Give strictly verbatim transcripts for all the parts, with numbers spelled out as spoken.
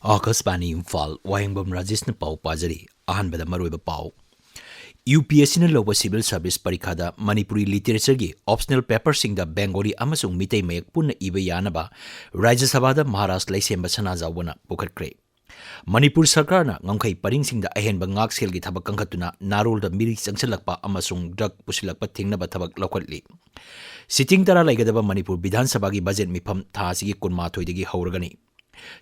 ꯑꯥꯀꯥꯁꯕꯥꯅꯤ ꯏꯝꯐꯥꯜ, ꯋꯥꯍꯦꯡꯕꯝ ꯔꯥꯖꯦꯁꯅ ꯄꯥꯎ ꯄꯥꯖꯔꯤ꯫ ꯑꯍꯥꯟꯕꯗ ꯃꯔꯨꯑꯣꯏꯕ ꯄꯥꯎ꯫ ꯌꯨ ꯄꯤ ꯑꯦꯁ ꯁꯤꯅ ꯂꯧꯕ civil service ꯄꯔꯤꯈꯥꯗ ꯃꯅꯤꯄꯨꯔꯤ literature ꯒꯤ optional paper ꯁꯤꯡꯗ ꯕꯦꯡꯒꯣꯂꯤ ꯑꯃꯁꯨꯡ ꯃꯤꯇꯩ ꯃꯌꯦꯛ ꯄꯨꯟꯅ ꯏꯕ ꯌꯥꯅꯕ ꯔꯥꯖ꯭ꯌ ꯁꯚꯥꯗ ꯃꯍꯥꯔꯥꯖ ꯂꯩꯁꯦꯝꯕ ꯁꯅꯥꯖꯥꯎꯕꯅ ꯄꯨꯈꯠꯈ꯭ꯔꯦ꯫ ꯃꯅꯤꯄꯨꯔ ꯁꯔꯀꯥꯔꯅ ꯉꯝꯈꯩ ꯄꯔꯤꯡꯁꯤꯡꯗ ꯑꯍꯦꯟꯕ ꯉꯥꯛꯁꯦꯜꯒꯤ ꯊꯕꯛ ꯀꯟꯈꯠꯇꯨꯅ ꯅꯥꯔꯣꯜꯗ ꯃꯤꯔꯤ ꯆꯪꯁꯤꯜꯂꯛꯄ ꯑꯃꯁꯨꯡ drug ꯄꯨꯁꯤꯜꯂꯛꯄ ꯊꯤꯡꯅꯕ ꯊꯕꯛ ꯂꯧꯈꯠꯂꯤ꯫ Sitting ꯇꯔꯥ ꯂꯩꯒꯗꯕ ꯃꯅꯤꯄꯨꯔ ꯕꯤꯙꯥꯟ ꯁꯚꯥꯒꯤ budget ꯃꯤꯐꯝ ꯊꯥ ꯑꯁꯤꯒꯤ ꯀꯨꯟꯃꯥꯊꯣꯏꯗꯒꯤ ꯍꯧꯔꯒꯅꯤ꯫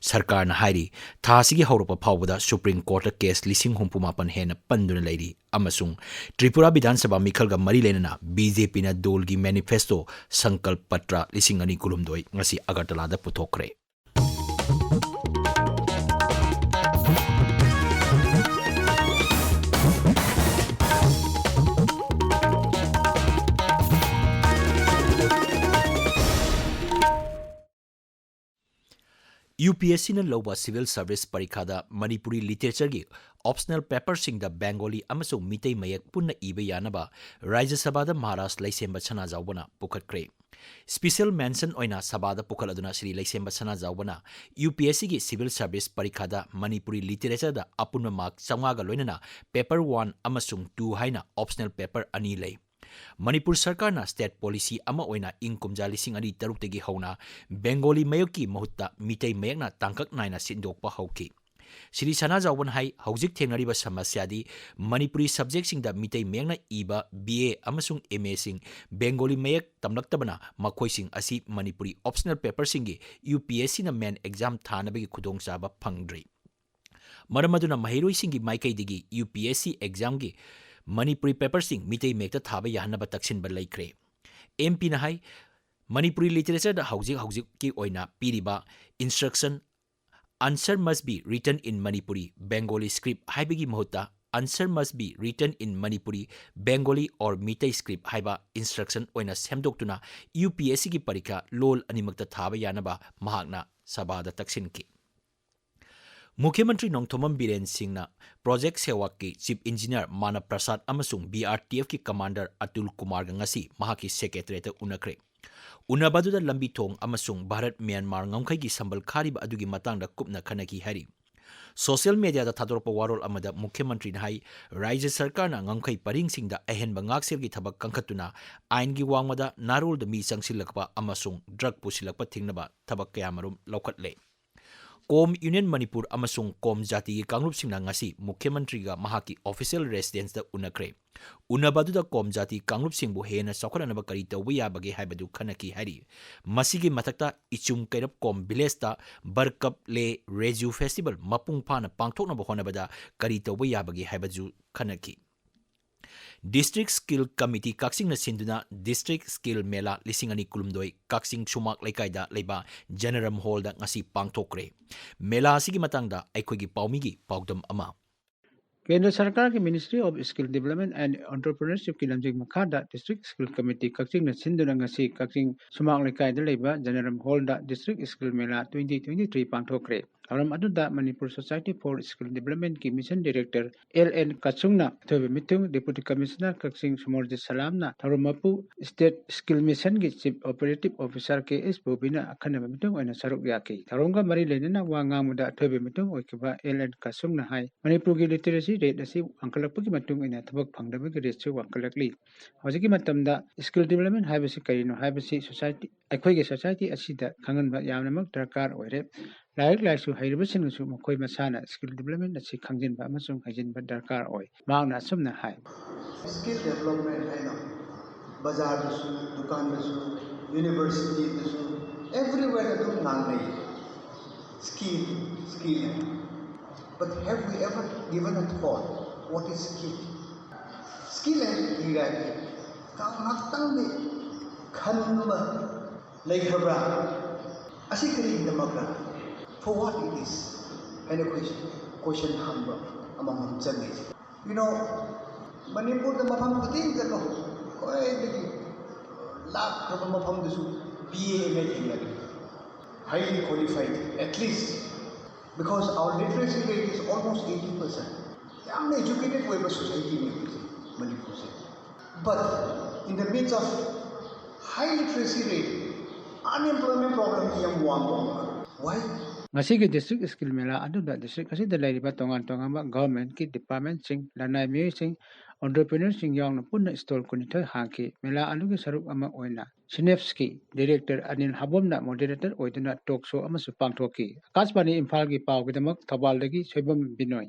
ꯁꯔꯀꯥꯔꯅ ꯍꯥꯏꯔꯤ, ꯊꯥ ꯑꯁꯤꯒꯤ ꯍꯧꯔꯛꯄ ꯐꯥꯎꯕꯗ Supreme Court ꯇ case ꯂꯤꯁꯤꯡ ꯍꯨꯝꯐꯨ ꯃꯥꯄꯟ ꯍꯦꯟꯅ ꯄꯟꯗꯨꯅ ꯂꯩꯔꯤ ꯑꯃꯁꯨꯡ ꯇ꯭ꯔꯤꯄꯨꯔꯥ ꯕꯤꯙꯥꯟ ꯁꯚꯥ ꯃꯤꯈꯜꯒ ꯃꯔꯤ ꯂꯩꯅꯅ ꯕꯤ ꯖꯦ ꯄꯤꯅ ꯗꯣꯜꯒꯤ manifesto, ꯁꯪꯀꯜꯞ ꯄꯇ꯭ꯔ ꯂꯤꯁꯤꯡ ꯑꯅꯤ ꯀꯨꯟꯍꯨꯝꯗꯣꯏ ꯉꯁꯤ ꯑꯒꯔꯇꯂꯥꯗ ꯄꯨꯊꯣꯛꯈ꯭ꯔꯦ꯫ ꯌꯨ ꯄꯤ ꯑꯦꯁ ꯁꯤꯅ ꯂꯧꯕ civil service ꯄꯔꯤꯈꯥꯗ ꯃꯅꯤꯄꯨꯔꯤ literature ꯒꯤ optional paper ꯁꯤꯡꯗ ꯕꯦꯡꯒꯣꯂꯤ ꯑꯃꯁꯨꯡ ꯃꯤꯇꯩ ꯃꯌꯦꯛ ꯄꯨꯟꯅ ꯏꯕ ꯌꯥꯅꯕ ꯔꯥꯖ꯭ꯌ ꯁꯚꯥꯗ ꯃꯍꯥꯔꯥꯖ ꯂꯩꯁꯦꯝꯕ ꯁꯅꯥꯖꯥꯎꯕꯅ ꯄꯨꯈꯠꯈ꯭ꯔꯦ꯫ Special mention ꯑꯣꯏꯅ ꯁꯚꯥꯗ ꯄꯨꯈꯠꯂꯗꯨꯅ ꯁ꯭ꯔꯤ ꯂꯩꯁꯦꯝꯕ ꯁꯅꯥꯖꯥꯎꯕꯅ ꯌꯨ ꯄꯤ ꯑꯦꯁ ꯁꯤꯒꯤ civil service ꯄꯔꯤꯈꯥꯗ ꯃꯅꯤꯄꯨꯔꯤ literature ꯗ ꯑꯄꯨꯟꯕ mark ꯆꯥꯝꯃꯉꯥꯒ ꯂꯣꯏꯅꯅ paper one ꯑꯃꯁꯨꯡ two ꯍꯥꯏꯅ optional paper ꯑꯅꯤ ꯂꯩ꯫ ꯃꯅꯤꯄꯨꯔ ꯁꯔꯀꯥꯔꯅ state policy ꯑꯃ ꯑꯣꯏꯅ ꯏꯪ ꯀꯨꯝꯖꯥ ꯂꯤꯁꯤꯡ ꯑꯅꯤ ꯇꯔꯨꯛꯇꯒꯤ ꯍꯧꯅ ꯕꯦꯡꯒꯣꯂꯤ ꯃꯌꯦꯛꯀꯤ ꯃꯍꯨꯠꯇ ꯃꯤꯇꯩ ꯃꯌꯦꯛꯅ ꯇꯥꯡꯀꯛ ꯅꯥꯏꯅ ꯁꯤꯟꯗꯣꯛꯄ ꯍꯧꯈꯤ꯫ ꯁ꯭ꯔꯤ ꯁꯅꯥꯖꯥꯎꯕꯅ ꯍꯥꯏ, ꯍꯧꯖꯤꯛ ꯊꯦꯡꯅꯔꯤꯕ ꯁꯃꯁ꯭ꯌꯥꯗꯤ ꯃꯅꯤꯄꯨꯔꯤ subject ꯁꯤꯡꯗ ꯃꯤꯇꯩ ꯃꯌꯦꯛꯅ ꯏꯕ ꯕꯤ ꯑꯦ ꯑꯃꯁꯨꯡ ꯑꯦꯝ ꯑꯦ ꯁꯤꯡ ꯕꯦꯡꯒꯣꯂꯤ ꯃꯌꯦꯛ ꯇꯝꯂꯛꯇꯕꯅ ꯃꯈꯣꯏꯁꯤꯡ ꯑꯁꯤ ꯃꯅꯤꯄꯨꯔꯤ optional paper ꯁꯤꯡꯒꯤ ꯌꯨ ꯄꯤ ꯑꯦꯁ ꯁꯤꯅ main exam ꯊꯥꯅꯕꯒꯤ ꯈꯨꯗꯣꯡꯆꯥꯕ ꯐꯪꯗ꯭ꯔꯤ꯫ ꯃꯔꯝ ꯑꯗꯨꯅ ꯃꯍꯩꯔꯣꯏꯁꯤꯡꯒꯤ ꯃꯥꯏꯀꯩꯗꯒꯤ U P S C exam ꯒꯤ ꯃꯅꯤꯄꯨꯔꯤ paper ꯁꯤꯡ ꯃꯤꯇꯩ ꯃꯌꯦꯛꯇ ꯊꯥꯕ ꯌꯥꯍꯟꯅꯕ ꯇꯛꯁꯤꯟꯕ ꯂꯩꯈ꯭ꯔꯦ꯫ ꯑꯦꯝ ꯄꯤꯅ ꯍꯥꯏ, ꯃꯅꯤꯄꯨꯔꯤ literature ꯗ ꯍꯧꯖꯤꯛ ꯍꯧꯖꯤꯛꯀꯤ ꯑꯣꯏꯅ ꯄꯤꯔꯤꯕ instruction, "Answer must be written in Manipuri, Bengali script" ꯍꯥꯏꯕꯒꯤ ꯃꯍꯨꯠꯇ "Answer must be written in Manipuri, Bengali or Meitei script" ꯍꯥꯏꯕ instruction ꯑꯣꯏꯅ ꯁꯦꯝꯗꯣꯛꯇꯨꯅ ꯌꯨ ꯄꯤ ꯑꯦꯁ ꯁꯤꯒꯤ ꯄꯔꯤꯈꯥ ꯂꯣꯜ ꯑꯅꯤꯃꯛꯇ ꯊꯥꯕ ꯌꯥꯅꯕ ꯃꯍꯥꯛꯅ ꯁꯚꯥꯗ ꯇꯛꯁꯤꯟꯈꯤ꯫ ꯃꯨꯈ꯭ꯌ ꯃꯟꯇ꯭ꯔꯤ ꯅꯣꯡꯊꯣꯝꯕꯝ ꯕꯤꯔꯦꯟ ꯁꯤꯡꯅ Project ꯁꯦꯋꯥꯛꯀꯤ Chief Engineer ꯃꯥꯅꯕ ꯄ꯭ꯔꯁꯥꯗ ꯑꯃꯁꯨꯡ B R T ꯑꯦꯐꯀꯤ Commander Atul ꯀꯨꯃꯥꯔꯒ ꯉꯁꯤ ꯃꯍꯥꯛꯀꯤ secretariat ꯇ ꯎꯅꯈ꯭ꯔꯦ꯫ ꯎꯅꯕ ꯑꯗꯨꯗ ꯂꯝꯕꯤ ꯊꯣꯡ ꯑꯃꯁꯨꯡ ꯚꯥꯔꯠ ꯃ꯭ꯌꯥꯟꯃꯥꯔ ꯉꯝꯈꯩꯒꯤ ꯁꯝꯕꯜ ꯈꯥꯔꯤꯕ ꯑꯗꯨꯒꯤ ꯃꯇꯥꯡꯗ ꯀꯨꯞꯅ ꯈꯟꯅꯈꯤ ꯍꯥꯏꯔꯤ꯫ ꯁꯣꯁꯤꯌꯦꯜ ꯃꯦꯗꯤꯌꯥꯗ ꯊꯥꯗꯣꯔꯛꯄ ꯋꯥꯔꯣꯜ ꯑꯃꯗ ꯃꯨꯈ꯭ꯌ ꯃꯟꯇ꯭ꯔꯤꯅ ꯍꯥꯏ, ꯔꯥꯖ꯭ꯌ ꯁꯔꯀꯥꯔꯅ ꯉꯝꯈꯩ ꯄꯔꯤꯡꯁꯤꯡꯗ ꯑꯍꯦꯟꯕ ꯉꯥꯛꯁꯦꯜꯒꯤ ꯊꯕꯛ ꯀꯟꯈꯠꯇꯨꯅ ꯑꯥꯏꯟꯒꯤ ꯋꯥꯡꯃꯗ ꯅꯥꯔꯣꯜꯗ ꯃꯤ ꯆꯪꯁꯤꯜꯂꯛꯄ ꯑꯃꯁꯨꯡ ꯗ꯭ꯔꯒ ꯄꯨꯁꯤꯜꯂꯛꯄ ꯊꯤꯡꯅꯕ ꯊꯕꯛ ꯀꯌꯥꯃꯔꯨꯝ ꯂꯧꯈꯠꯂꯦ꯫ ꯀꯣꯝ ꯌꯨꯅꯤꯌꯟ ꯃꯅꯤꯄꯨꯔ ꯑꯃꯁꯨꯡ ꯀꯣꯝ ꯖꯥꯇꯤꯒꯤ ꯀꯥꯡꯂꯨꯞꯁꯤꯡꯅ ꯉꯁꯤ ꯃꯨꯈ꯭ꯌ ꯃꯟꯇ꯭ꯔꯤꯒ ꯃꯍꯥꯛꯀꯤ ꯑꯣꯐꯤꯁꯤꯌꯦꯜ ꯔꯦꯁꯤꯗꯦꯟꯁꯇ ꯎꯅꯈ꯭ꯔꯦ꯫ ꯎꯅꯕ ꯑꯗꯨꯗ ꯀꯣꯝ ꯖꯥꯇꯤ ꯀꯥꯡꯂꯨꯞꯁꯤꯡꯕꯨ ꯍꯦꯟꯅ ꯆꯥꯎꯈꯠꯍꯟꯅꯕ ꯀꯔꯤ ꯇꯧꯕ ꯌꯥꯕꯒꯦ ꯍꯥꯏꯕꯗꯨ ꯈꯟꯅꯈꯤ ꯍꯥꯏꯔꯤ꯫ ꯃꯁꯤꯒꯤ ꯃꯊꯛꯇ ꯏꯆꯨꯝ ꯀꯩꯔꯞ ꯀꯣꯝ ꯚꯤꯂꯦꯖꯇ ꯕꯔꯀꯞ ꯂꯦ ꯔꯦꯖꯨ ꯐꯦꯁꯇꯤꯚꯦꯜ ꯃꯄꯨꯡ ꯐꯥꯅ ꯄꯥꯡꯊꯣꯛꯅꯕ ꯍꯣꯠꯅꯕꯗ ꯀꯔꯤ ꯇꯧꯕ ꯌꯥꯕꯒꯦ ꯍꯥꯏꯕꯗꯨ ꯈꯟꯅꯈꯤ꯫ ꯗꯤꯁꯇ꯭ꯔꯤꯛ ꯁ꯭ꯀꯤꯜ ꯀꯃꯤꯇꯤ ꯀꯛꯆꯤꯡꯅ ꯁꯤꯟꯗꯨꯅ ꯗꯤꯁꯇ꯭ꯔꯤꯛ ꯁ꯭ꯀꯤꯜ ꯃꯦꯂꯥ ꯂꯤꯁꯤꯡ ꯑꯅꯤ ꯀꯨꯟꯍꯨꯝꯗꯣꯏ ꯀꯛꯆꯤꯡ ꯁꯨꯃꯥꯛ ꯂꯩꯀꯥꯏꯗ ꯂꯩꯕ ꯖꯦꯅꯔꯝ ꯍꯣꯜꯗ ꯉꯁꯤ ꯄꯥꯡꯊꯣꯛꯈ꯭ꯔꯦ꯫ ꯃꯦꯂꯥ ꯑꯁꯤꯒꯤ ꯃꯇꯥꯡꯗ ꯑꯩꯈꯣꯏꯒꯤ ꯄꯥꯎꯃꯤꯒꯤ ꯄꯥꯎꯗꯝ ꯑꯃ꯫ ꯀꯦꯟꯗ꯭ꯔ ꯁꯔꯀꯥꯔꯒꯤ Ministry of Skill Development and Entrepreneurshipꯀꯤ ꯂꯝꯖꯤꯡ ꯃꯈꯥꯗ ꯗꯤꯁꯇ꯭ꯔꯤꯛ ꯁ꯭ꯀꯤꯜ ꯀꯃꯤꯇꯤ ꯀꯛꯆꯤꯡꯅ ꯁꯤꯟꯗꯨꯅ ꯉꯁꯤ ꯀꯛꯆꯤꯡ ꯁꯨꯃꯥꯛ ꯂꯩꯀꯥꯏꯗ ꯂꯩꯕ ꯖꯦꯅꯔꯝ ꯍꯣꯜꯗ district skill mela twenty twenty three ꯄꯥꯡꯊꯣꯛꯈ꯭ꯔꯦ꯫ ꯊꯧꯔꯝ ꯑꯗꯨꯗ ꯃꯅꯤꯄꯨꯔ ꯁꯣꯁꯥꯏꯇꯤ ꯐꯣꯔ ꯁ꯭ꯀꯤꯜ ꯗꯤꯕꯦꯂꯞꯃꯦꯟꯠꯀꯤ ꯃꯤꯁꯟ ꯗꯤꯔꯦꯛꯇꯔ ꯑꯦꯜ ꯑꯦꯟ ꯀꯆꯨꯡꯅ ꯑꯊꯣꯏꯕ ꯃꯤꯊꯨꯡ, ꯗꯤꯄꯨꯇꯤ ꯀꯃꯤꯁꯅꯔ ꯀꯛꯆꯤꯡ ꯁꯣꯃꯣꯔꯖꯤꯠ ꯁꯂꯥꯝꯅ ꯊꯧꯔꯝ ꯃꯄꯨ, ꯁ꯭ꯇꯦꯠ ꯁ꯭ꯀꯤꯜ ꯃꯤꯁꯟꯒꯤ chief operative officer K S ꯕꯣꯕꯤꯅ ꯑꯈꯟꯅꯕ ꯃꯤꯊꯨꯡ ꯑꯣꯏꯅ ꯁꯔꯨꯛ ꯌꯥꯈꯤ꯫ ꯊꯧꯔꯝꯒ ꯃꯔꯤ ꯂꯩꯅꯅ ꯋꯥ ꯉꯥꯡꯕꯗ ꯑꯊꯣꯏꯕ ꯃꯤꯊꯨꯡ ꯑꯣꯏꯈꯤꯕ ꯑꯦꯜ ꯑꯦꯟ ꯀꯆꯨꯡꯅ ꯍꯥꯏ, ꯃꯅꯤꯄꯨꯔꯒꯤ ꯂꯤꯇꯔꯦꯁꯤ ꯔꯦꯠ ꯑꯁꯤ ꯋꯥꯡꯈꯠꯂꯛꯄꯒꯤ ꯃꯇꯨꯡ ꯏꯟꯅ ꯊꯕꯛ ꯐꯪꯗꯕꯒꯤ ꯔꯦꯠꯁꯨ ꯋꯥꯡꯈꯠꯂꯛꯂꯤ꯫ ꯍꯧꯖꯤꯛꯀꯤ ꯃꯇꯝꯗ ꯁ꯭ꯀꯤꯜ ꯗꯤꯕꯦꯂꯞꯃꯦꯟꯠ ꯍꯥꯏꯕꯁꯤ ꯀꯔꯤꯅꯣ ꯍꯥꯏꯕꯁꯤ ꯁꯣꯁꯥꯏꯇꯤ, ꯑꯩꯈꯣꯏꯒꯤ ꯁꯣꯁꯥꯏꯇꯤ ꯑꯁꯤꯗ ꯈꯪꯍꯟꯕ ꯌꯥꯝꯅꯃꯛ ꯗꯔꯀꯥꯔ ꯑꯣꯏꯔꯦ꯫ ꯂꯥꯏꯔꯤꯛ ꯂꯥꯏꯁꯨ ꯍꯩꯔꯕꯁꯤꯡꯅꯁꯨ ꯃꯈꯣꯏ ꯃꯁꯥꯅ ꯁ꯭ꯀꯤꯜ ꯗꯤꯕꯦꯂꯞꯃꯦꯟꯠ ꯑꯁꯤ ꯈꯪꯖꯤꯟꯕ ꯑꯃꯁꯨꯡ ꯍꯩꯖꯤꯟꯕ ꯗꯔꯀꯥꯔ ꯑꯣꯏ꯫ ꯃꯍꯥꯛꯅ ꯑꯁꯨꯝꯅ ꯍꯥꯏ꯫ ꯁ꯭ꯀꯤꯜ ꯗꯤꯕꯦꯂꯞꯃꯦꯟꯠ ꯍꯥꯏꯅ ꯕꯖꯥꯔꯗꯁꯨ, ꯗꯨꯀꯥꯟꯗꯁꯨ, ꯌꯨꯅꯤꯚꯔꯁꯤꯇꯤꯗꯁꯨ, everywhere ꯑꯗꯨꯝ ꯉꯥꯡꯅꯩ꯫ ꯁ꯭ꯀꯤꯜ, ꯁ꯭ꯀꯤꯜ ꯍꯥꯏꯅ꯫ But have we ever given a thought what is skill? Skill ꯍꯥꯏꯕꯁꯤ ꯀꯔꯤꯔ ꯍꯥꯏꯕꯁꯤ ꯉꯥꯏꯍꯥꯛꯇꯪꯗꯤ ꯈꯟꯕ ꯂꯩꯈ꯭ꯔꯕ꯭ꯔꯥ? ꯑꯁꯤ ꯀꯔꯤꯒꯤꯗꯃꯛꯔ? For what it is? ꯍꯥꯏꯅ ꯑꯩꯈꯣꯏ ꯀꯣꯏꯁꯟ ꯍꯪꯕ ꯑꯃꯃꯝ ꯆꯪꯉꯤ꯫ You know, ꯃꯅꯤꯄꯨꯔꯗ ꯃꯐꯝ ꯈꯨꯗꯤꯡꯗꯀꯣ, ꯈ꯭ꯋꯥꯏꯗꯒꯤ ꯂꯥꯞꯈ꯭ꯔꯕ ꯃꯐꯝꯗꯁꯨ ꯕꯤ ꯑꯦ ꯑꯦꯝ ꯑꯦ ꯊꯦꯡꯅꯔꯤ꯫ Highly qualified, at least, because our literacy rate is almost eighty percent. ꯌꯥꯝꯅ educated ꯑꯣꯏꯕ ꯁꯣꯁꯥꯏꯇꯤꯅꯤ ꯑꯩꯈꯣꯏꯁꯦ, ꯃꯅꯤꯄꯨꯔꯁꯦ꯫ But in the midst of High literacy rate, unemployment problem ꯌꯥꯝ ꯋꯥꯡꯕ ꯑꯃ꯫ Why? ꯉꯁꯤꯒꯤ district skill ꯃꯦꯂꯥ ꯑꯗꯨꯗ district ꯑꯁꯤꯗ ꯂꯩꯔꯤꯕ ꯇꯣꯉꯥꯟ ꯇꯣꯉꯥꯟꯕ governmentꯀꯤ departmentꯁꯤꯡ, ꯂꯅꯥꯏ ꯃꯤꯑꯣꯏꯁꯤꯡ, entrepreneurꯁꯤꯡ ꯌꯥꯎꯅ ꯄꯨꯟꯅ stall ꯀꯨꯟꯅꯤꯊꯣꯏ ꯍꯥꯡꯈꯤ꯫ ꯃꯦꯂꯥ ꯑꯗꯨꯒꯤ ꯁꯔꯨꯛ ꯑꯃ ꯑꯣꯏꯅ CNEFSꯀꯤ director ꯑꯅꯤꯜ ꯍꯥꯕꯣꯝꯅ moderator ꯑꯣꯏꯗꯨꯅ talk show ꯑꯃꯁꯨ ꯄꯥꯡꯊꯣꯛꯈꯤ꯫ ꯑꯀꯥꯁꯕꯥꯅꯤ ꯏꯝꯐꯥꯜꯒꯤ ꯄꯥꯎꯒꯤꯗꯃꯛ ꯊꯧꯕꯥꯜꯗꯒꯤ Soibam ꯕꯤꯅꯣꯏ꯫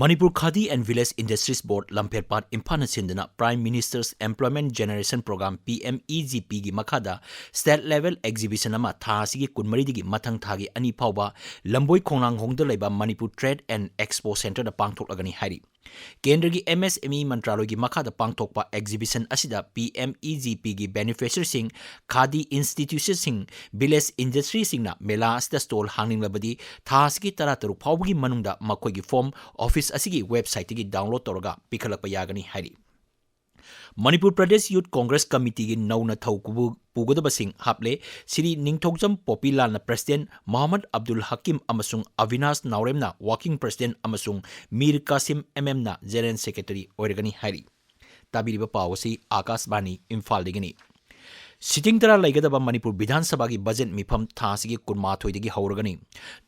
Manipur Khadi and Village Industries Board ꯂꯝꯐꯦꯜꯄꯥꯠ ꯏꯝꯐꯥꯜꯅ ꯁꯤꯟꯗꯨꯅ Prime Minister's Employment Generation Program, PMEGPꯒꯤ ꯃꯈꯥꯗ state level exhibition ꯑꯃ ꯊꯥ ꯑꯁꯤꯒꯤ ꯀꯨꯟꯃꯔꯤꯗꯒꯤ ꯃꯊꯪ ꯊꯥꯒꯤ ꯑꯅꯤ ꯐꯥꯎꯕ ꯂꯝꯕꯣꯏ ꯈꯣꯡꯅꯥꯡ ꯍꯣꯡꯗ ꯂꯩꯕ Manipur Trade and Expo Centreꯗ ꯄꯥꯡꯊꯣꯛꯂꯒꯅꯤ ꯍꯥꯏꯔꯤ꯫ ꯀꯦꯟꯗ꯭ꯔꯒꯤ MSME ꯃꯟꯇ꯭ꯔꯥꯂꯣꯏꯒꯤ ꯃꯈꯥꯗ ꯄꯥꯡꯊꯣꯛꯄ exhibition ꯑꯁꯤꯗ PMEGPꯒꯤ beneficiaryꯁꯤꯡ, Khadi institutionꯁꯤꯡ, village industryꯁꯤꯡꯅ ꯃꯦꯂꯥ ꯑꯁꯤꯗ stall ꯍꯥꯡꯅꯤꯡꯂꯕꯗꯤ ꯊꯥ ꯑꯁꯤꯒꯤ ꯇꯔꯥꯇꯔꯨꯛ ꯐꯥꯎꯕꯒꯤ ꯃꯅꯨꯡꯗ ꯃꯈꯣꯏꯒꯤ form office ꯑꯁꯤꯒꯤ websiteꯇꯒꯤ download ꯇꯧꯔꯒ ꯄꯤꯈꯠꯂꯛꯄ ꯌꯥꯒꯅꯤ ꯍꯥꯏꯔꯤ꯫ Manipur Pradesh Youth Congress Committeeꯒꯤ ꯅꯧꯅ ꯊꯧ ꯄꯨꯒꯗꯕꯁꯤꯡ ꯍꯥꯞꯂꯦ꯫ ꯁ꯭ꯔꯤ ꯅꯤꯡꯊꯧꯖꯝ ꯄꯣꯄꯤꯂꯥꯜꯅ president, ꯃꯣꯍꯝꯃꯗ ꯑꯕꯗꯨꯜ ꯍꯀꯤꯝ ꯑꯃꯁꯨꯡ ꯑꯕꯤꯅꯥꯁ ꯅꯥꯎꯔꯦꯝꯅ working president ꯑꯃꯁꯨꯡ ꯃꯤꯔ ꯀꯥꯁꯤꯝ MMꯅ general secretary ꯑꯣꯏꯔꯒꯅꯤ ꯍꯥꯏꯔꯤ꯫ ꯇꯥꯕꯤꯔꯤꯕ ꯄꯥꯎ ꯑꯁꯤ ꯑꯥꯀꯥꯁꯕꯥꯅꯤ ꯏꯝꯐꯥꯜꯗꯒꯤꯅꯤ꯫ Sitting ꯇꯔꯥ ꯂꯩꯒꯗꯕ ꯃꯅꯤꯄꯨꯔ ꯕꯤꯙꯥꯟ ꯁꯚꯥꯒꯤ budget ꯃꯤꯐꯝ ꯊꯥ ꯑꯁꯤꯒꯤ ꯀꯨꯟꯃꯥꯊꯣꯏꯗꯒꯤ ꯍꯧꯔꯒꯅꯤ꯫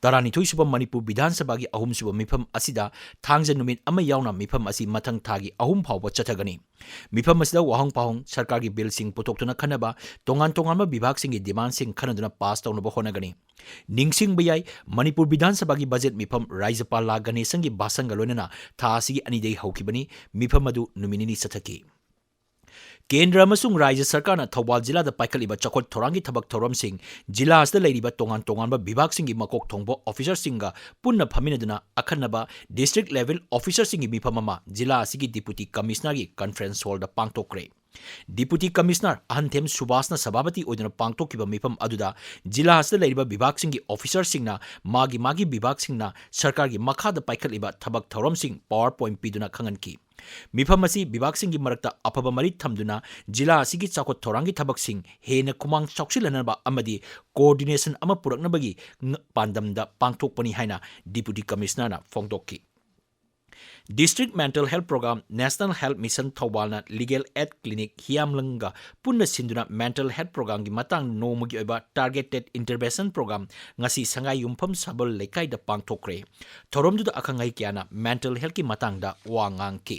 ꯇꯔꯥꯅꯤꯊꯣꯏ ꯁꯨꯕ ꯃꯅꯤꯄꯨꯔ ꯕꯤꯙꯥꯟ ꯁꯚꯥꯒꯤ ꯑꯍꯨꯝ ꯁꯨꯕ ꯃꯤꯐꯝ ꯑꯁꯤꯗ ꯊꯥꯡꯖ ꯅꯨꯃꯤꯠ ꯑꯃ ꯌꯥꯎꯅ ꯃꯤꯐꯝ ꯑꯁꯤ ꯃꯊꯪ ꯊꯥꯒꯤ ꯑꯍꯨꯝ ꯐꯥꯎꯕ ꯆꯠꯊꯒꯅꯤ꯫ ꯃꯤꯐꯝ ꯑꯁꯤꯗ ꯋꯥꯍꯪ ꯄꯥꯎꯍꯪ, ꯁꯔꯀꯥꯔꯒꯤ billꯁꯤꯡ ꯄꯨꯊꯣꯛꯇꯨꯅ ꯈꯟꯅꯕ, ꯇꯣꯉꯥꯟ ꯇꯣꯉꯥꯟꯕ ꯕꯤꯚꯥꯒꯁꯤꯡꯒꯤ demandꯁꯤꯡ ꯈꯟꯅꯗꯨꯅ pass ꯇꯧꯅꯕ ꯍꯣꯠꯅꯒꯅꯤ꯫ ꯅꯤꯡꯁꯤꯡꯕ ꯌꯥꯏ, ꯃꯅꯤꯄꯨꯔ ꯕꯤꯙꯥꯟ ꯁꯚꯥꯒꯤ budget ꯃꯤꯐꯝ ꯔꯥꯖ꯭ꯌꯄꯥꯜ ꯂꯥ ꯒꯅꯦꯁꯟꯒꯤ ꯚꯥꯁꯟꯒ ꯂꯣꯏꯅꯅ ꯊꯥ ꯑꯁꯤꯒꯤ ꯑꯅꯤꯗꯒꯤ ꯍꯧꯈꯤꯕꯅꯤ꯫ ꯃꯤꯐꯝ ꯑꯗꯨ ꯅꯨꯃꯤꯠ ꯅꯤꯅꯤ ꯆꯠꯊꯈꯤ꯫ ꯀꯦꯟꯗ꯭ꯔ ꯑꯃꯁꯨꯡ ꯔꯥꯖ꯭ꯌ ꯁꯔꯀꯥꯔꯅ ꯊꯧꯕꯥꯜ ꯖꯤꯂꯥꯗ ꯄꯥꯏꯈꯠꯂꯤꯕ ꯆꯥꯎꯈꯠ ꯊꯧꯔꯥꯡꯒꯤ ꯊꯕꯛ ꯊꯧꯔꯝꯁꯤꯡ, ꯖꯤꯂꯥ ꯑꯁꯤꯗ ꯂꯩꯔꯤꯕ ꯇꯣꯉꯥꯟ ꯇꯣꯉꯥꯟꯕ ꯕꯤꯚꯥꯒꯁꯤꯡꯒꯤ ꯃꯀꯣꯛ ꯊꯣꯡꯕ officerꯁꯤꯡꯒ ꯄꯨꯟꯅ ꯐꯝꯃꯤꯟꯅꯗꯨꯅ ꯑꯈꯟꯅꯕ district level officerꯁꯤꯡꯒꯤ ꯃꯤꯐꯝ ꯑꯃ ꯖꯤꯂꯥ ꯑꯁꯤꯒꯤ Deputy Commissionerꯒꯤ conference hallꯗ ꯄꯥꯡꯊꯣꯛꯈ꯭ꯔꯦ꯫ Deputy Commissioner ꯑꯍꯟꯊꯦꯝ ꯁꯨꯕꯥꯁꯅ ꯁꯚꯥꯄꯇꯤ ꯑꯣꯏꯗꯨꯅ ꯄꯥꯡꯊꯣꯛꯈꯤꯕ ꯃꯤꯐꯝ ꯑꯗꯨꯗ ꯖꯤꯂꯥ ꯑꯁꯤꯗ ꯂꯩꯔꯤꯕ ꯕꯤꯚꯥꯒꯁꯤꯡꯒꯤ officerꯁꯤꯡꯅ ꯃꯥꯒꯤ ꯃꯥꯒꯤ ꯕꯤꯚꯥꯒꯁꯤꯡꯅ ꯁꯔꯀꯥꯔꯒꯤ ꯃꯈꯥꯗ ꯄꯥꯏꯈꯠꯂꯤꯕ ꯊꯕꯛ ꯊꯧꯔꯝꯁꯤꯡ PowerPoint ꯄꯤꯗꯨꯅ ꯈꯪꯍꯟꯈꯤ꯫ ꯃꯤꯐꯝ ꯑꯁꯤ ꯕꯤꯚꯥꯒꯁꯤꯡꯒꯤ ꯃꯔꯛꯇ ꯑꯐꯕ ꯃꯔꯤ ꯊꯝꯗꯨꯅ ꯖꯤꯂꯥ ꯑꯁꯤꯒꯤ ꯆꯥꯎꯈꯠ ꯊꯧꯔꯥꯡꯒꯤ ꯊꯕꯛꯁꯤꯡ ꯍꯦꯟꯅ ꯈꯨꯃꯥꯡ ꯆꯥꯎꯁꯤꯜꯍꯟꯅꯕ ꯑꯃꯗꯤ coordination ꯑꯃ ꯄꯨꯔꯛꯅꯕꯒꯤ ꯉ-, ꯄꯥꯟꯗꯝꯗ ꯄꯥꯡꯊꯣꯛꯄꯅꯤ ꯍꯥꯏꯅ Deputy Commissionerꯅ ꯐꯣꯡꯗꯣꯛꯈꯤ꯫ District Mental Health Program, National Health Mission ꯊꯧꯕꯥꯜꯅ Legal Aid Clinic ꯍꯤꯌꯥꯝꯂꯪꯒ ꯄꯨꯟꯅ ꯁꯤꯟꯗꯨꯅ mental health programꯒꯤ ꯃꯇꯥꯡꯗ ꯅꯣꯡꯃꯒꯤ ꯑꯣꯏꯕ targeted intervention program ꯉꯁꯤ ꯁꯉꯥꯏ ꯌꯨꯝꯐꯝ ꯁꯥꯕꯜ ꯂꯩꯀꯥꯏꯗ ꯄꯥꯡꯊꯣꯛꯈ꯭ꯔꯦ꯫ ꯊꯧꯔꯝꯗꯨꯗ ꯑꯈꯪ ꯑꯍꯩ ꯀꯌꯥꯅ mental healthꯀꯤ ꯃꯇꯥꯡꯗ ꯋꯥ ꯉꯥꯡꯈꯤ꯫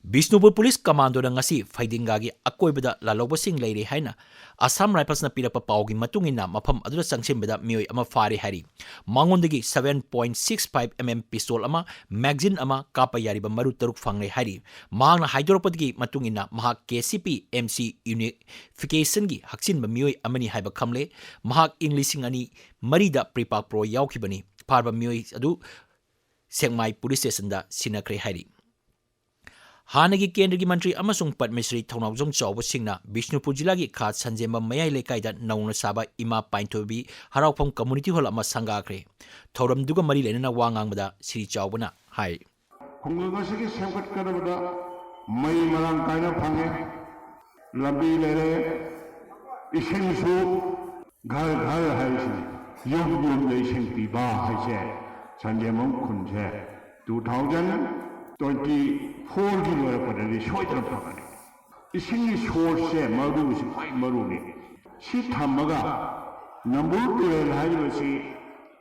ꯕꯤꯁꯅꯨꯄꯨꯔ ꯄꯨꯂꯤꯁ ꯀꯃꯥꯟꯗꯣꯅ ꯉꯁꯤ ꯐꯩꯗꯤꯡꯒꯥꯒꯤ ꯑꯀꯣꯏꯕꯗ ꯂꯥꯜꯍꯧꯕꯁꯤꯡ ꯂꯩꯔꯦ ꯍꯥꯏꯅ ꯑꯁꯥꯝ ꯔꯥꯏꯐꯜꯁꯅ ꯄꯤꯔꯛꯄ ꯄꯥꯎꯒꯤ ꯃꯇꯨꯡ ꯏꯟꯅ ꯃꯐꯝ ꯑꯗꯨꯗ ꯆꯪꯁꯤꯟꯕꯗ ꯃꯤꯑꯣꯏ ꯑꯃ ꯐꯥꯔꯦ ꯍꯥꯏꯔꯤ꯫ ꯃꯉꯣꯟꯗꯒꯤ seven point six five M M pistol ꯑꯃ, magazine ꯑꯃ, ꯀꯥꯞꯄ ꯌꯥꯔꯤꯕ ꯃꯔꯨ ꯇꯔꯨꯛ ꯐꯪꯂꯦ ꯍꯥꯏꯔꯤ꯫ ꯃꯍꯥꯛꯅ ꯍꯥꯏꯗꯣꯔꯛꯄꯗꯒꯤ ꯃꯇꯨꯡ ꯏꯟꯅ ꯃꯍꯥꯛ K C P M C unificationꯒꯤ ꯍꯛꯆꯤꯟꯕ ꯃꯤꯑꯣꯏ ꯑꯃꯅꯤ ꯍꯥꯏꯕ ꯈꯪꯂꯦ꯫ ꯃꯍꯥꯛ ꯏꯪ ꯂꯤꯁꯤꯡ ꯑꯅꯤ ꯃꯔꯤꯗ PREPAK Pro ꯌꯥꯎꯈꯤꯕꯅꯤ꯫ ꯐꯥꯔꯕ ꯃꯤꯑꯣꯏ ꯑꯗꯨ ꯁꯦꯛꯃꯥꯏ ꯄꯨꯂꯤꯁ ꯁ꯭ꯇꯦꯁꯟꯗ ꯁꯤꯟꯅꯈ꯭ꯔꯦ ꯍꯥꯏꯔꯤ꯫ ꯍꯥꯟꯅꯒꯤ ꯀꯦꯟꯗ꯭ꯔꯒꯤ ꯃꯟꯇ꯭ꯔꯤ ꯑꯃꯁꯨꯡ ꯄꯗꯃ ꯁ꯭ꯔꯤ ꯊꯧꯅꯥꯎꯖꯝ ꯆꯥꯎꯕ ꯁꯤꯡꯅ ꯕꯤꯁꯅꯨꯄꯨꯔ ꯖꯤꯂꯥꯒꯤ ꯈꯥ ꯁꯟꯖꯦꯝꯕꯝ ꯃꯌꯥꯏ ꯂꯩꯀꯥꯏꯗ ꯅꯧꯅ ꯁꯥꯕ ꯏꯃꯥ ꯄꯥꯏꯟꯊꯣꯏꯕꯤ ꯍꯔꯥꯎꯐꯝ community hall ꯑꯃ ꯁꯪꯒꯥꯈ꯭ꯔꯦ꯫ ꯊꯧꯔꯝꯗꯨꯒ ꯃꯔꯤ ꯂꯩꯅꯅ ꯋꯥ ꯉꯥꯡꯕꯗ ꯁ꯭ꯔꯤ ꯆꯥꯎꯕꯅ ꯍꯥꯏ, ꯈꯨꯡꯒꯪ ꯑꯁꯤꯒꯤ ꯁꯦꯝꯒꯠꯀꯗꯕꯗ ꯃꯩ ꯃꯔꯥꯡ ꯀꯥꯏꯅ ꯐꯪꯉꯦ, ꯂꯝꯕꯤ ꯂꯩꯔꯦ, ꯏꯁꯤꯡꯁꯨ ꯘꯔ ꯘꯔ ꯍꯥꯏꯁꯤꯅꯤ, ꯌꯨꯝ ꯌꯨꯝꯗ ꯏꯁꯤꯡ ꯄꯤꯕ ꯍꯥꯏꯁꯦ ꯁꯟꯖꯦꯝꯕꯝ ꯈꯨꯟꯁꯦ two thousand twenty fourꯒꯤ ꯂꯣꯏꯔꯛꯄꯗꯗꯤ ꯁꯣꯏꯗꯅ ꯐꯪꯒꯅꯤ꯫ ꯏꯁꯤꯡꯒꯤ sourceꯁꯦ ꯃꯔꯨꯁꯤ ꯈ꯭ꯋꯥꯏ ꯃꯔꯨꯅꯤ꯫ ꯁꯤ ꯊꯝꯃꯒ ꯅꯝꯕꯨꯜ ꯇꯨꯔꯦꯜ ꯍꯥꯏꯔꯤꯕꯁꯤ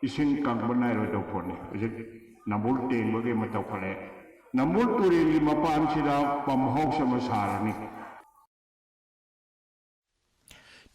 ꯏꯁꯤꯡ ꯀꯪꯕ ꯅꯥꯏꯔꯣꯏꯗꯧꯕ ꯄꯣꯠꯅꯤ꯫ ꯍꯧꯖꯤꯛ ꯅꯝꯕꯨꯜ ꯇꯦꯡꯕꯒꯤ ꯑꯃ ꯇꯧꯈꯠꯂꯦ꯫ ꯅꯝꯕꯨꯜ ꯇꯨꯔꯦꯜꯒꯤ ꯃꯄꯥꯟꯁꯤꯗ pump house ꯑꯃ ꯁꯥꯔꯅꯤ꯫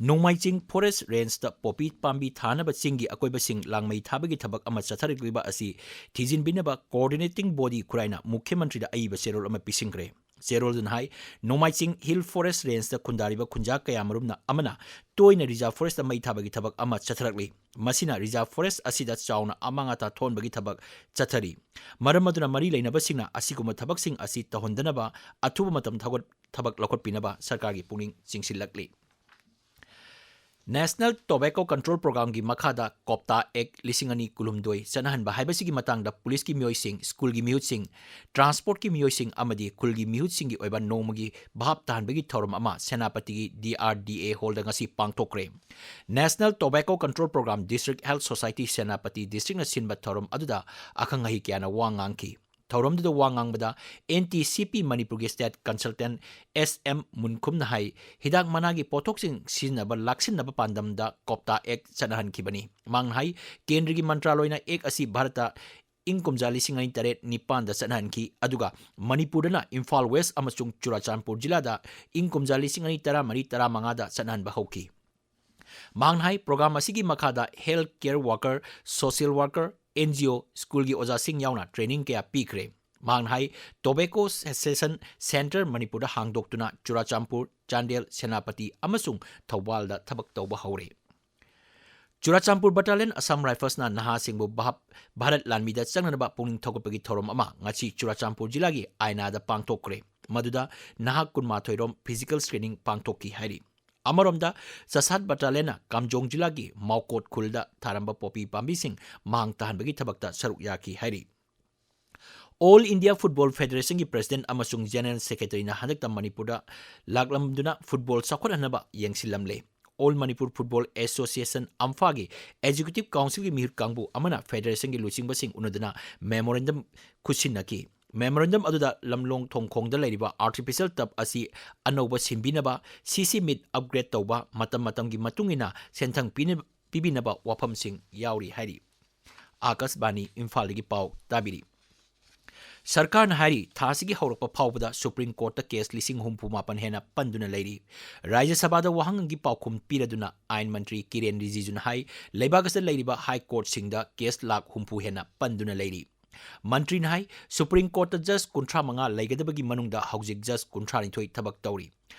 ꯅꯣꯡꯃꯥꯏ ꯆꯤꯡ Forest Rangeꯇ ꯄꯣꯄꯤ ꯄꯥꯝꯕꯤ ꯊꯥꯅꯕ ꯆꯤꯡꯒꯤ ꯑꯀꯣꯏꯕꯁꯤꯡ ꯂꯥꯡꯃꯩ ꯊꯥꯕꯒꯤ ꯊꯕꯛ ꯑꯃ ꯆꯠꯊꯔꯛꯂꯤꯕ ꯑꯁꯤ ꯊꯤꯖꯤꯟꯕꯤꯅꯕ coordinating body ꯈꯨꯔꯥꯏꯅ ꯃꯨꯈ꯭ꯌ ꯃꯟꯇ꯭ꯔꯤꯗ ꯑꯏꯕ ꯆꯦꯔꯣꯜ ꯑꯃ ꯄꯤꯁꯤꯟꯈ꯭ꯔꯦ꯫ ꯆꯦꯔꯣꯜꯗꯨꯅ ꯍꯥꯏ, ꯅꯣꯡꯃꯥꯏ ꯆꯤꯡ Hill Forest Rangeꯇ ꯈꯨꯟꯗꯥꯔꯤꯕ ꯈꯨꯟꯖꯥ ꯀꯌꯥꯃꯔꯨꯝꯅ ꯑꯃꯅ ꯇꯣꯏꯅ reserve forestꯇ ꯃꯩ ꯊꯥꯕꯒꯤ ꯊꯕꯛ ꯑꯃ ꯆꯠꯊꯔꯛꯂꯤ꯫ ꯃꯁꯤꯅ reserve forest ꯑꯁꯤꯗ ꯆꯥꯎꯅ ꯑꯃꯥꯡ ꯑꯇꯥ ꯊꯣꯛꯍꯟꯕꯒꯤ ꯊꯕꯛ ꯆꯠꯊꯔꯤ꯫ ꯃꯔꯝ ꯑꯗꯨꯅ ꯃꯔꯤ ꯂꯩꯅꯕꯁꯤꯡꯅ ꯑꯁꯤꯒꯨꯝꯕ ꯊꯕꯛꯁꯤꯡ ꯑꯁꯤ ꯇꯧꯍꯟꯗꯅꯕ ꯑꯊꯨꯕ ꯃꯇꯝ ꯊꯧꯒꯠ-, ꯊꯕꯛ ꯂꯧꯈꯠꯄꯤꯅꯕ ꯁꯔꯀꯥꯔꯒꯤ ꯄꯨꯛꯅꯤꯡ ꯆꯤꯡꯁꯤꯜꯂꯛꯂꯤ꯫ National Tobacco Control Programꯒꯤ ꯃꯈꯥꯗ COPTA Act ꯂꯤꯁꯤꯡ ꯑꯅꯤ ꯀꯨꯟꯍꯨꯝꯗꯣꯏ ꯆꯠꯅꯍꯟꯕ ꯍꯥꯏꯕꯁꯤꯒꯤ ꯃꯇꯥꯡꯗ ꯄꯨꯂꯤꯁꯀꯤ ꯃꯤꯑꯣꯏꯁꯤꯡ, ꯁ꯭ꯀꯨꯜꯒꯤ ꯃꯤꯍꯨꯠꯁꯤꯡ, ꯇ꯭ꯔꯥꯟꯁꯄꯣꯔꯠꯀꯤ ꯃꯤꯑꯣꯏꯁꯤꯡ ꯑꯃꯗꯤ ꯈꯨꯜꯒꯤ ꯃꯤꯍꯨꯠꯁꯤꯡꯒꯤ ꯑꯣꯏꯕ ꯅꯣꯡꯃꯒꯤ ꯚꯥꯞ ꯇꯥꯍꯟꯕꯒꯤ ꯊꯧꯔꯝ ꯑꯃ ꯁꯦꯅꯥꯄꯇꯤꯒꯤ D R D A hallꯗ ꯉꯁꯤ ꯄꯥꯡꯊꯣꯛꯈ꯭ꯔꯦ꯫ National Tobacco Control Program District Health Society Senapati districtꯅ ꯁꯤꯟꯕ ꯊꯧꯔꯝ ꯑꯗꯨꯗ ꯑꯈꯪ ꯑꯍꯩ ꯀꯌꯥꯅ ꯋꯥ ꯉꯥꯡꯈꯤ꯫ ꯊꯧꯔꯝꯗꯨꯗ ꯋꯥ ꯉꯥꯡꯕꯗ N T C P ꯃꯅꯤꯄꯨꯔꯒꯤ state consultant S M ꯃꯨꯟꯈꯨꯝꯅ ꯍꯥꯏ, ꯍꯤꯗꯥꯛ ꯃꯅꯥꯒꯤ ꯄꯣꯠꯊꯣꯛꯁꯤꯡ ꯁꯤꯖꯤꯟꯅꯕ ꯂꯥꯛꯁꯤꯟꯅꯕ ꯄꯥꯟꯗꯝꯗ COPTA Act ꯆꯠꯅꯍꯟꯈꯤꯕꯅꯤ꯫ ꯃꯍꯥꯛꯅ ꯍꯥꯏ, ꯀꯦꯟꯗ꯭ꯔꯒꯤ ꯃꯟꯇ꯭ꯔꯥꯂꯣꯏꯅ Act ꯑꯁꯤ ꯚꯥꯔꯠꯇ ꯏꯪ ꯀꯨꯝꯖꯥ ꯂꯤꯁꯤꯡ ꯑꯅꯤ ꯇꯔꯦꯠ ꯅꯤꯄꯥꯟꯗ ꯆꯠꯅꯍꯟꯈꯤ, ꯑꯗꯨꯒ ꯃꯅꯤꯄꯨꯔꯗꯅ ꯏꯝꯐꯥꯜ West ꯑꯃꯁꯨꯡ ꯆꯨꯔꯥꯆꯥꯟꯄꯨꯔ ꯖꯤꯂꯥꯗ ꯏꯪ ꯀꯨꯝꯖꯥ ꯂꯤꯁꯤꯡ ꯑꯅꯤ ꯇꯔꯥꯃꯔꯤ ꯇꯔꯥꯃꯉꯥꯗ ꯆꯠꯅꯍꯟꯕ ꯍꯧꯈꯤ꯫ ꯃꯍꯥꯛꯅ ꯍꯥꯏ, program ꯑꯁꯤꯒꯤ ꯃꯈꯥꯗ health care worker, social worker, N G O, ꯁ꯭ꯀꯨꯜꯒꯤ ꯑꯣꯖꯥꯁꯤꯡ ꯌꯥꯎꯅ training ꯀꯌꯥ ꯄꯤꯈ꯭ꯔꯦ꯫ ꯃꯍꯥꯛꯅ ꯍꯥꯏ, tobacco cessation centre ꯃꯅꯤꯄꯨꯔꯗ ꯍꯥꯡꯗꯣꯛꯇꯨꯅ ꯆꯨꯔꯥꯆꯥꯟꯄꯨꯔ, ꯆꯥꯟꯗꯦꯜ, ꯁꯦꯅꯥꯄꯇꯤ ꯑꯃꯁꯨꯡ ꯊꯧꯕꯥꯜꯗ ꯊꯕꯛ ꯇꯧꯕ ꯍꯧꯔꯦ꯫ ꯆꯨꯔꯥꯆꯥꯟꯄꯨꯔ Battalion Assam Riflesꯅ ꯅꯍꯥꯁꯤꯡꯕꯨ ꯚꯥꯞ-, ꯚꯥꯔꯠ ꯂꯥꯟꯃꯤꯗ ꯆꯪꯅꯅꯕ ꯄꯨꯛꯅꯤꯡ ꯊꯧꯒꯠꯄꯒꯤ ꯊꯧꯔꯝ ꯑꯃ ꯉꯁꯤ ꯆꯨꯔꯥꯆꯥꯟꯄꯨꯔ ꯖꯤꯂꯥꯒꯤ ꯑꯥꯏꯅꯥꯗ ꯄꯥꯡꯊꯣꯛꯈ꯭ꯔꯦ꯫ ꯃꯗꯨꯗ ꯅꯍꯥ ꯀꯨꯟꯃꯥꯊꯣꯏ ꯔꯣꯝ physical screening ꯄꯥꯡꯊꯣꯛꯈꯤ ꯍꯥꯏꯔꯤ꯫ ꯑꯃꯔꯣꯝꯗ, ꯆꯁꯥꯠ Battalionꯅ ꯀꯥꯝꯖꯣꯡ ꯖꯤꯂꯥꯒꯤ ꯃꯥꯎꯀꯣꯠ ꯈꯨꯜꯗ ꯊꯥꯔꯝꯕ ꯄꯣꯄꯤ ꯄꯥꯝꯕꯤꯁꯤꯡ ꯃꯥꯡ ꯇꯥꯍꯟꯕꯒꯤ ꯊꯕꯛꯇ ꯁꯔꯨꯛ ꯌꯥꯈꯤ ꯍꯥꯏꯔꯤ꯫ All India Football Federationꯒꯤ President ꯑꯃꯁꯨꯡ General Secretaryꯅ ꯍꯟꯗꯛꯇ ꯃꯅꯤꯄꯨꯔꯗ ꯂꯥꯛꯂꯝꯗꯨꯅ football ꯆꯥꯎꯈꯠꯍꯟꯅꯕ ꯌꯦꯡꯁꯤꯜꯂꯝꯂꯦ꯫ All Manipur Football Association, AMFAꯒꯤ Executive Councilꯒꯤ ꯃꯤꯍꯨꯠ ꯀꯥꯡꯕꯨ ꯑꯃꯅ Federationꯒꯤ ꯂꯨꯆꯤꯡꯕꯁꯤꯡ ꯎꯅꯗꯨꯅ memorandum ꯈꯨꯠꯁꯤꯟꯅꯈꯤ꯫ Memorandum ꯑꯗꯨꯗ ꯂꯝꯂꯣꯡ ꯊꯣꯡꯈꯣꯡꯗ ꯂꯩꯔꯤꯕ artificial turf ꯑꯁꯤ ꯑꯅꯧꯕ ꯁꯤꯟꯕꯤꯅꯕ, C C meet upgrade ꯇꯧꯕ, ꯃꯇꯝ ꯃꯇꯝꯒꯤ ꯃꯇꯨꯡ ꯏꯟꯅ ꯁꯦꯟꯊꯪ ꯄꯤꯅ-, ꯄꯤꯕꯤꯅꯕ ꯋꯥꯐꯝꯁꯤꯡ ꯌꯥꯎꯔꯤ ꯍꯥꯏꯔꯤ꯫ ꯑꯥꯀꯥꯁꯕꯥꯅꯤ ꯏꯝꯐꯥꯜꯗꯒꯤ ꯄꯥꯎ ꯇꯥꯕꯤꯔꯤ꯫ ꯁꯔꯀꯥꯔꯅ ꯍꯥꯏꯔꯤ, ꯊꯥ ꯑꯁꯤꯒꯤ ꯍꯧꯔꯛꯄ ꯐꯥꯎꯕꯗ Supreme Courtꯇ case ꯂꯤꯁꯤꯡ ꯍꯨꯝꯐꯨ ꯃꯥꯄꯟ ꯍꯦꯟꯅ ꯄꯟꯗꯨꯅ ꯂꯩꯔꯤ꯫ ꯔꯥꯖ꯭ꯌ ꯁꯚꯥꯗ ꯋꯥꯍꯪꯒꯤ ꯄꯥꯎꯈꯨꯝ ꯄꯤꯔꯗꯨꯅ ꯑꯥꯏꯟ ꯃꯟꯇ꯭ꯔꯤ ꯀꯤꯔꯦꯟ ꯔꯤꯖꯤꯖꯨꯅ ꯍꯥꯏ, ꯂꯩꯕꯥꯛ ꯑꯁꯤꯗ ꯂꯩꯔꯤꯕ High Courtꯁꯤꯡꯗ case ꯂꯥꯈ ꯍꯨꯝꯐꯨ ꯍꯦꯟꯅ ꯄꯟꯗꯨꯅ ꯂꯩꯔꯤ꯫ ꯃꯟꯇ꯭ꯔꯤꯅ ꯍꯥꯏ, Supreme Courtꯇ judge ꯀꯨꯟꯊ꯭ꯔꯥ ꯃꯉꯥ ꯂꯩꯒꯗꯕꯒꯤ ꯃꯅꯨꯡꯗ ꯍꯧꯖꯤꯛ judge ꯀꯨꯟꯊ꯭ꯔꯥ ꯅꯤꯊꯣꯏ ꯊꯕꯛ ꯇꯧꯔꯤ꯫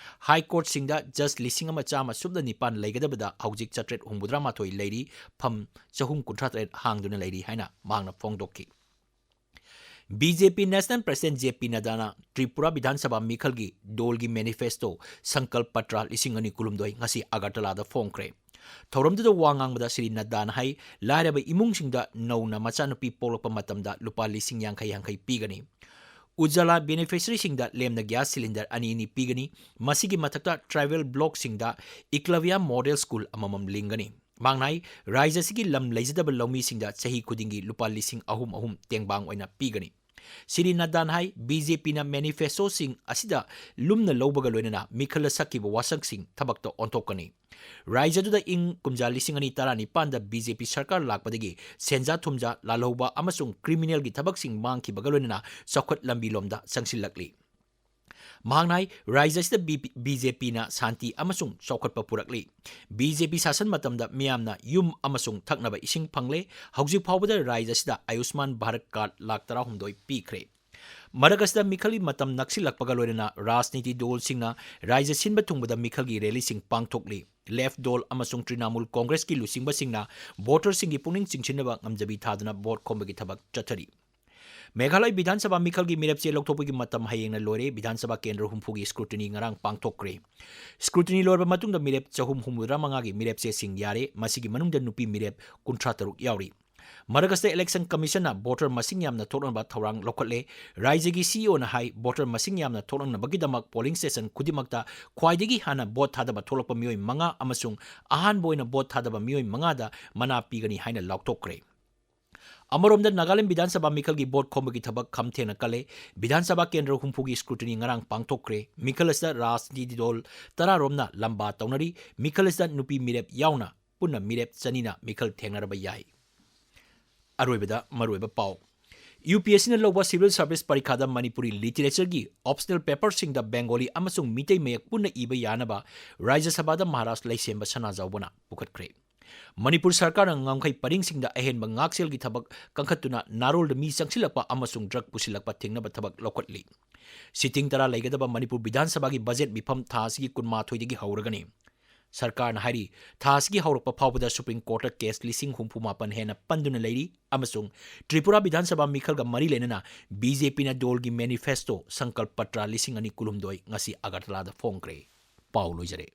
High Courtꯁꯤꯡꯗ judge ꯂꯤꯁꯤꯡ ꯑꯃ ꯆꯥꯝꯃ ꯁꯨꯞꯅ ꯅꯤꯄꯥꯟ ꯂꯩꯒꯗꯕꯗ ꯍꯧꯖꯤꯛ ꯆꯥꯇ꯭ꯔꯦꯠ ꯍꯨꯝꯐꯨꯇꯔꯥ ꯃꯥꯊꯣꯏ ꯂꯩꯔꯤ, ꯐꯝ ꯆꯍꯨꯝ ꯀꯨꯟꯊ꯭ꯔꯥ ꯇꯔꯦꯠ ꯍꯥꯡꯗꯨꯅ ꯂꯩꯔꯤ ꯍꯥꯏꯅ ꯃꯍꯥꯛꯅ ꯐꯣꯡꯗꯣꯛꯈꯤ꯫ BJP National President JP Naddana Tripura ꯕꯤꯙꯥꯟ ꯁꯚꯥ ꯃꯤꯈꯜꯒꯤ ꯗꯣꯜꯒꯤ ꯃꯦꯅꯤꯐꯦꯁꯇꯣ ꯁꯪꯀꯜꯞ ꯄꯇ꯭ꯔ ꯂꯤꯁꯤꯡ ꯑꯅꯤ ꯀꯨꯟꯍꯨꯝꯗꯣꯏ ꯉꯁꯤ ꯑꯒꯔꯇꯂꯥꯗ ꯐꯣꯡꯈ꯭ꯔꯦ꯫ ꯊꯧꯔꯝꯗꯨꯗ ꯋꯥ ꯉꯥꯡꯕꯗ ꯁ꯭ꯔꯤ ꯅꯗ꯭ꯗꯥꯅ ꯍꯥꯏ, ꯂꯥꯏꯔꯕ ꯏꯃꯨꯡꯁꯤꯡꯗ ꯅꯧꯅ ꯃꯆꯥꯅꯨꯄꯤ ꯄꯣꯛꯂꯛꯄ ꯃꯇꯝꯗ ꯂꯨꯄꯥ ꯂꯤꯁꯤꯡ ꯌꯥꯡꯈꯩ ꯌꯥꯡꯈꯩ ꯄꯤꯒꯅꯤ꯫ ꯎꯖꯥꯂꯥ ꯕꯦꯅꯤꯐꯤꯁꯔꯤꯁꯤꯡꯗ ꯂꯦꯝꯅ ꯒ꯭ꯌꯥꯁ ꯁꯤꯂꯤꯟꯗꯔ ꯑꯅꯤ ꯑꯅꯤ ꯄꯤꯒꯅꯤ꯫ ꯃꯁꯤꯒꯤ ꯃꯊꯛꯇ ꯇ꯭ꯔꯥꯏꯕꯦꯜ ꯕ꯭ꯂꯣꯛꯁꯤꯡꯗ ꯏꯀꯂꯕ꯭ꯌ ꯃꯣꯗꯦꯜ ꯁ꯭ꯀꯨꯜ ꯑꯃꯃꯝ ꯂꯤꯡꯒꯅꯤ꯫ ꯃꯍꯥꯛꯅ ꯍꯥꯏ, ꯔꯥꯏꯖ꯭ꯌ ꯑꯁꯤꯒꯤ ꯂꯝ ꯂꯩꯖꯗꯕ ꯂꯧꯃꯤꯁꯤꯡꯗ ꯆꯍꯤ ꯈꯨꯗꯤꯡꯒꯤ ꯂꯨꯄꯥ ꯂꯤꯁꯤꯡ ꯑꯍꯨꯝ ꯑꯍꯨꯝ ꯇꯦꯡꯕꯥꯡ ꯑꯣꯏꯅ ꯄꯤꯒꯅꯤ꯫ ꯁ꯭ꯔꯤ ꯅꯗ꯭ꯗꯥꯅ ꯍꯥꯏ, BJPꯅ ꯃꯦꯅꯤꯐꯦꯁꯇꯣꯁꯤꯡ ꯑꯁꯤꯗ ꯂꯨꯝꯅ ꯂꯧꯕꯒ ꯂꯣꯏꯅꯅ ꯃꯤꯈꯜꯗ ꯁꯛꯈꯤꯕ ꯋꯥꯁꯛꯁꯤꯡ ꯊꯕꯛꯇ ꯑꯣꯟꯊꯣꯛꯀꯅꯤ꯫ ꯔꯥꯏꯖ꯭ꯌꯗꯨꯗ ꯏꯪ ꯀꯨꯝꯖꯥ ꯂꯤꯁꯤꯡ ꯑꯅꯤ ꯇꯔꯥꯅꯤꯄꯥꯟꯗ BJP ꯁꯔꯀꯥꯔ ꯂꯥꯛꯄꯗꯒꯤ ꯁꯦꯟꯖꯥ ꯊꯨꯝꯖꯥ ꯂꯥꯜꯍꯧꯕ ꯑꯃꯁꯨꯡ ꯀ꯭ꯔꯤꯃꯤꯅꯦꯜꯒꯤ ꯊꯕꯛꯁꯤꯡ ꯃꯥꯡꯈꯤꯕꯒ ꯂꯣꯏꯅꯅ ꯆꯥꯎꯈꯠ ꯂꯝꯕꯤꯂꯣꯝꯗ ꯆꯪꯁꯤꯜꯂꯛꯂꯤ꯫ ꯃꯍꯥꯛꯅ ꯍꯥꯏ, ꯔꯥꯏꯖ꯭ꯌ ꯑꯁꯤꯗ ꯕꯤ-, BJPꯅ ꯁꯥꯟꯇꯤ ꯑꯃꯁꯨꯡ ꯆꯥꯎꯈꯠꯄ ꯄꯨꯔꯛꯂꯤ꯫ BJP ꯁꯥꯁꯟ ꯃꯇꯝꯗ ꯃꯤꯌꯥꯝꯅ ꯌꯨꯝ ꯑꯃꯁꯨꯡ ꯊꯛꯅꯕ ꯏꯁꯤꯡ ꯐꯪꯂꯦ꯫ ꯍꯧꯖꯤꯛ ꯐꯥꯎꯕꯗ ꯔꯥꯏꯖ꯭ꯌ ꯑꯁꯤꯗ ꯑꯌꯨꯁꯃꯥꯟ ꯚꯥꯔꯠ ꯀꯥꯔꯗ ꯂꯥꯈ ꯇꯔꯥꯍꯨꯝꯗꯣꯏ ꯄꯤꯈ꯭ꯔꯦ꯫ ꯃꯔꯛ ꯑꯁꯤꯗ ꯃꯤꯈꯜꯒꯤ ꯃꯇꯝ ꯅꯛꯁꯤꯜꯂꯛꯄꯒ ꯂꯣꯏꯅꯅ ꯔꯥꯖꯅꯤꯇꯤ ꯗꯣꯜꯁꯤꯡꯅ ꯔꯥꯏꯖ꯭ꯌ ꯁꯤꯟꯕ ꯊꯨꯡꯕꯗ ꯃꯤꯈꯜꯒꯤ ꯔꯦꯂꯤꯁꯤꯡ ꯄꯥꯡꯊꯣꯛꯂꯤ꯫ ꯂꯦꯐ ꯗꯣꯜ ꯑꯃꯁꯨꯡ ꯇ꯭ꯔꯤꯅꯥꯃꯨꯜ ꯀꯣꯡꯒ꯭ꯔꯦꯁꯀꯤ ꯂꯨꯆꯤꯡꯕꯁꯤꯡꯅ ꯚꯣꯇꯔꯁꯤꯡꯒꯤ ꯄꯨꯛꯅꯤꯡ ꯆꯤꯡꯁꯤꯟꯅꯕ ꯉꯝꯖꯕꯤ ꯊꯥꯗꯨꯅ ꯚꯣꯠ ꯈꯣꯝꯕꯒꯤ ꯊꯕꯛ ꯆꯠꯊꯔꯤ꯫ ꯃꯦꯘꯥꯂꯌ ꯕꯤꯙꯥꯟ ꯁꯚꯥ ꯃꯤꯈꯜꯒꯤ ꯃꯤꯔꯦꯞ ꯆꯦ ꯂꯧꯊꯣꯛꯄꯒꯤ ꯃꯇꯝ ꯍꯌꯦꯡꯅ ꯂꯣꯏꯔꯦ꯫ ꯕꯤꯙꯥꯟ ꯁꯚꯥ ꯀꯦꯟꯗ꯭ꯔ ꯍꯨꯝꯐꯨꯒꯤ ꯁ꯭ꯀ꯭ꯔꯨꯇꯤꯅꯤ ꯉꯔꯥꯡ ꯄꯥꯡꯊꯣꯛꯈ꯭ꯔꯦ꯫ ꯁ꯭ꯀ꯭ꯔꯨꯇꯤꯅꯤ ꯂꯣꯏꯔꯕ ꯃꯇꯨꯡꯗ ꯃꯤꯔꯦꯞ ꯆꯍꯨꯝ ꯍꯨꯝꯐꯨꯇꯔꯥ ꯃꯉꯥꯒꯤ ꯃꯤꯔꯦꯞ ꯆꯦꯁꯤꯡ ꯌꯥꯔꯦ꯫ ꯃꯁꯤꯒꯤ ꯃꯅꯨꯡꯗ ꯅꯨꯄꯤ ꯃꯤꯔꯦꯞ ꯀꯨꯟꯊ꯭ꯔꯥ ꯇꯔꯨꯛ ꯌꯥꯎꯔꯤ꯫ ꯃꯔꯛ ꯑꯁꯤꯗ ꯏꯂꯦꯛꯁꯟ ꯀꯃꯤꯁꯟꯅ ꯚꯣꯇꯔ ꯃꯁꯤꯡ ꯌꯥꯝꯅ ꯊꯣꯛꯅꯕ ꯊꯧꯔꯥꯡ ꯂꯧꯈꯠꯂꯦ꯫ ꯔꯥꯏꯖ꯭ꯌꯒꯤ CEOꯅ ꯍꯥꯏ, ꯚꯣꯇꯔ ꯃꯁꯤꯡ ꯌꯥꯝꯅ ꯊꯣꯛꯂꯛꯅꯕꯒꯤꯗꯃꯛ ꯄꯣꯂꯤꯡ ꯁ꯭ꯇꯦꯁꯟ ꯈꯨꯗꯤꯡꯃꯛꯇ ꯈ꯭ꯋꯥꯏꯗꯒꯤ ꯍꯥꯟꯅ ꯚꯣꯠ ꯊꯥꯗꯕ ꯊꯣꯛꯂꯛꯄ ꯃꯤꯑꯣꯏ ꯃꯉꯥ ꯑꯃꯁꯨꯡ ꯑꯍꯥꯟꯕ ꯑꯣꯏꯅ ꯚꯣꯠ ꯊꯥꯗꯕ ꯃꯤꯑꯣꯏ ꯃꯉꯥꯗ ꯃꯅꯥ ꯄꯤꯒꯅꯤ ꯍꯥꯏꯅ ꯂꯥꯎꯊꯣꯛꯈ꯭ꯔꯦ꯫ ꯑꯃꯔꯣꯝꯗ ꯅꯥꯒꯥꯂꯦꯟ ꯕꯤꯙꯥꯟ ꯁꯚꯥ ꯃꯤꯈꯜꯒꯤ ꯚꯣꯠ ꯈꯣꯝꯕꯒꯤ ꯊꯕꯛ ꯈꯝꯊꯦꯡꯅ ꯀꯜꯂꯦ꯫ ꯕꯤꯙꯥꯟ ꯁꯚꯥ ꯀꯦꯟꯗ꯭ꯔ ꯍꯨꯝꯐꯨꯒꯤ ꯁ꯭ꯀ꯭ꯔꯨꯇꯤꯅꯤ ꯉꯔꯥꯡ ꯄꯥꯡꯊꯣꯛꯈ꯭ꯔꯦ꯫ ꯃꯤꯈꯜ ꯑꯁꯤꯗ ꯔꯥꯖꯅꯤꯇꯤ ꯗꯣꯜ ꯇꯔꯥꯔꯣꯝꯅ ꯂꯝꯕꯥ ꯇꯧꯅꯔꯤ꯫ ꯃꯤꯈꯜ ꯑꯁꯤꯗ ꯅꯨꯄꯤ ꯃꯤꯔꯦꯞ ꯌꯥꯎꯅ ꯄꯨꯟꯅ ꯃꯤꯔꯦꯞ ꯆꯅꯤꯅ ꯃꯤꯈꯜ ꯊꯦꯡꯅꯔꯕ ꯌꯥꯏ꯫ ꯑꯔꯣꯏꯕꯗ ꯃꯔꯨꯑꯣꯏꯕ ꯄꯥꯎ꯫ UPSCꯅ ꯂꯧꯕ civil service ꯄꯔꯤꯈꯥꯗ ꯃꯅꯤꯄꯨꯔꯤ literature ꯒꯤ optional paper ꯁꯤꯡꯗ ꯕꯦꯡꯒꯣꯂꯤ ꯑꯃꯁꯨꯡ ꯃꯤꯇꯩ ꯃꯌꯦꯛ ꯄꯨꯟꯅ ꯏꯕ ꯌꯥꯅꯕ ꯔꯥꯖ꯭ꯌ ꯁꯚꯥꯗ ꯃꯍꯥꯔꯥꯖ ꯂꯩꯁꯦꯝꯕ ꯁꯅꯥꯖꯥꯎꯕꯅ ꯄꯨꯈꯠꯈ꯭ꯔꯦ꯫ ꯃꯅꯤꯄꯨꯔ ꯁꯔꯀꯥꯔꯅ ꯉꯝꯈꯩ ꯄꯔꯤꯡꯁꯤꯡꯗ ꯑꯍꯦꯟꯕ ꯉꯥꯛꯁꯦꯜꯒꯤ ꯊꯕꯛ ꯀꯟꯈꯠꯇꯨꯅ ꯅꯥꯔꯣꯜꯗ ꯃꯤ ꯆꯪꯁꯤꯜꯂꯛꯄ ꯑꯃꯁꯨꯡ drug ꯄꯨꯁꯤꯜꯂꯛꯄ ꯊꯤꯡꯅꯕ ꯊꯕꯛ ꯂꯧꯈꯠꯂꯤ꯫ Sitting ꯇꯔꯥ ꯂꯩꯒꯗꯕ ꯃꯅꯤꯄꯨꯔ ꯕꯤꯙꯥꯟ ꯁꯚꯥꯒꯤ budget ꯃꯤꯐꯝ ꯊꯥ ꯑꯁꯤꯒꯤ ꯀꯨꯟꯃꯥꯊꯣꯏꯗꯒꯤ ꯍꯧꯔꯒꯅꯤ꯫ ꯁꯔꯀꯥꯔꯅ ꯍꯥꯏꯔꯤ, ꯊꯥ ꯑꯁꯤꯒꯤ ꯍꯧꯔꯛꯄ ꯐꯥꯎꯕꯗ ꯁꯨꯄ꯭ꯔꯤꯝ ꯀꯣꯔꯠꯇ ꯀꯦꯁ ꯂꯤꯁꯤꯡ ꯍꯨꯝꯐꯨ ꯃꯥꯄꯟ ꯍꯦꯟꯅ ꯄꯟꯗꯨꯅ ꯂꯩꯔꯤ ꯑꯃꯁꯨꯡ ꯇ꯭ꯔꯤꯄꯨꯔꯥ ꯕꯤꯙꯥꯟ ꯁꯚꯥ ꯃꯤꯈꯜꯒ ꯃꯔꯤ ꯂꯩꯅꯅ ꯕꯤ ꯖꯦ ꯄꯤꯅ ꯗꯣꯜꯒꯤ ꯃꯦꯅꯤꯐꯦꯁꯇꯣ ꯁꯪꯀꯜꯞ ꯄꯇ꯭ꯔ ꯂꯤꯁꯤꯡ ꯑꯅꯤ ꯀꯨꯟꯍꯨꯝꯗꯣꯏ ꯉꯁꯤ ꯑꯒꯔꯇꯂꯥꯗ ꯐꯣꯡꯈ꯭ꯔꯦ꯫ ꯄꯥꯎ ꯂꯣꯏꯖꯔꯦ꯫